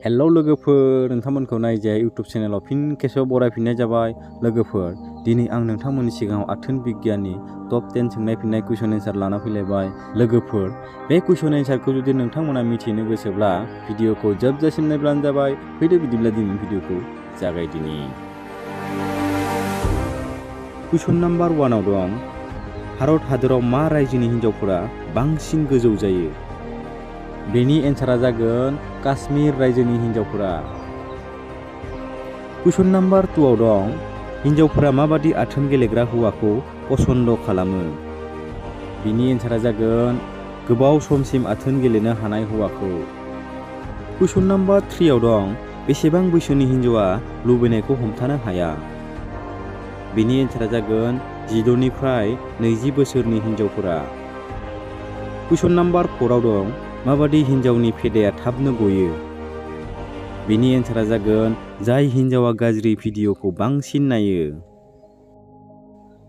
Hello लोगोफोर, नोंथांमोनखौ नायजाय YouTube चेनेलाव फिन खेबसेबाव बरायफिननाय जाबाय। लोगोफोर, दिनै आं नोंथांमोननि सिगाङाव आथोन बिगियाननि टप 10 सोंनाय फिननाय कुइसन एन्सार लाना फैलायबाय। लोगोफोर, बे कुइसन एन्सारखौ जुदि नोंथांमोना मिथिनो गोसोब्ला भिडिअखौ जोबजासिम नायब्लानो जाबाय। फैदो बिदिब्ला दिनैनि भिडिअखौ जागायदिनि। कुइसन नाम्बार 1 आव दं, भारत हादराव मा रायजोनि हिन्जावफोरा बांसिन गोजौ जायो? बेनि एन्सारा जागोन काश्मीर रायजोनि हिन्जावफोरा। कुइसन नाम्बार 2 आव दं, हिन्जावफोरा माबादि आथोन गेलेग्रा हौवाखौ पसन्द खालामो? बेनि एन्सारा जागोन गोबाव समसिम आथोन गेलेनो हानाय हौवाखौ। कुइसन नाम्बार 3 आव दं, बेसेबां बैसोनि हिन्जावा लुबैनायखौ हमथानो हाया? बेनि एन्सारा जागोन 16 निफ्राय 20 बोसोरनि हिन्जावफोरा। कुइसन नाम्बार 4 आव दं, माबादि हिन्जावनि फेदाया थाबनो गयो? बेनि एन्सारा जागोन जाय हिन्जावा गाज्रि भिडिअखौ बांसिन नायो।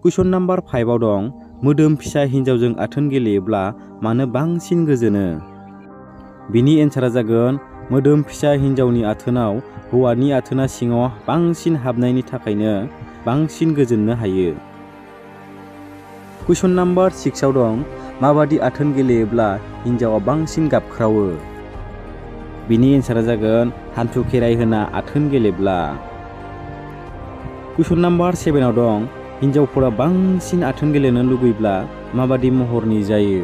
कुइसन नाम्बार 5 आव दं, मोदोम फिसा हिन्जावजों आथोन गेलेयोब्ला मानो बांसिन गोजोनो? बेनि एन्सारा जागोन मोदोम फिसा हिन्जावनि आथोनाव हौवानि आथोना सिङाव बांसिन हाबनायनि थाखायनो बांसिन गोजोननो हायो। कुइसन नाम्बार 6 आव दं, माबादि आथोन गेलेयोब्ला हिन्जावा बांसिन गाबख्रावो? बिनि एन्सारा जागोन हान्थु खेराइ होना आथोन गेलेब्ला। कुइसन नाम्बार 7 आव दं, हिन्जावफोरा बांसिन आथोन गेलेनो लुबैब्ला माबादि महरनि जायो?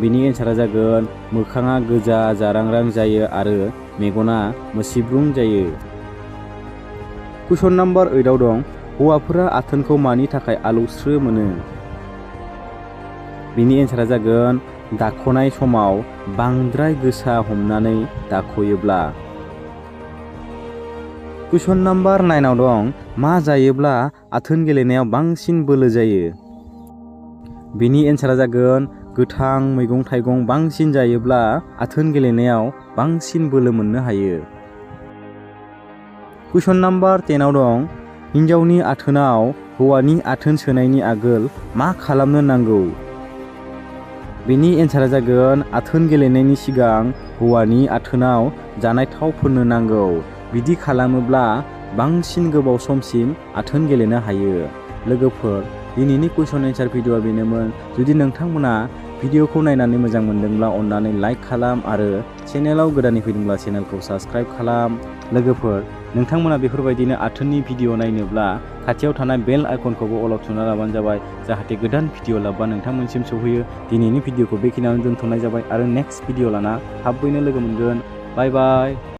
बिनि एन्सारा जागोन मोखाङा गोजा जारांरां जायो आरो मेगना मोसिब्रुं जायो। कुइसन नाम्बार 8 आव दं, हौवाफोरा आथोनखौ मानि थाखाय आलौस्रो मोनो? बिनि एन्सारा जागोन दाखनाय समाव बांद्राय गोसा हमनानै दाखयोब्ला। कुइसन नाम्बार 9 आव दं, मा जायोब्ला आथोन गेलेनायाव बांसिन बोलो जायो? बिनि एन्सारा जागोन गोथां मैगं थाइगं बांसिन जायोब्ला आथोन गेलेनायाव बांसिन बोलो मोननो हायो। कुइसन नाम्बार 10 आव दं, हिन्जावनि आथोनाव हौवानि आथोन सोनायनि आगोल मा खालामनो नांगौ? बेनि एन्सारा जागोन आथोन गेलेनायनि सिगां हौवानि आथोनाव जानाय थाव फोननो नांगौ। बिदि खालामोब्ला बांसिन गोबाव समसिम आथोन गेलेनो हायो। लोगोफोर, दिनैनि कुइसन एन्सार भिडिअआ बेनोमोन। जुदि नोंथांमोना भिडिअखौ नायनानै मोजां मोनदोंब्ला अन्नानै लाइक खालाम आरो चेनेलाव गोदानै फैदोंब्ला चेनेलखौ साबस्क्राइब खालाम। लोगोफोर, नोंथांमोना बेफोरबायदिनो आथोननि भिडिअ नायनोब्ला खाथियाव थानाय बेल आइकनखौबो अलाव थुना लाबानो जाबाय, जाहाथे गोदान भिडिअ लाबोबा नोंथांमोनसिम सौहैयो। दिनैनि भिडिअखौ बेखिनियावनो दोनथ'नाय जाबाय आरो नेक्स्ट भिडिअ लाना थाबैनो लोगो मोनगोन। बाय बाय।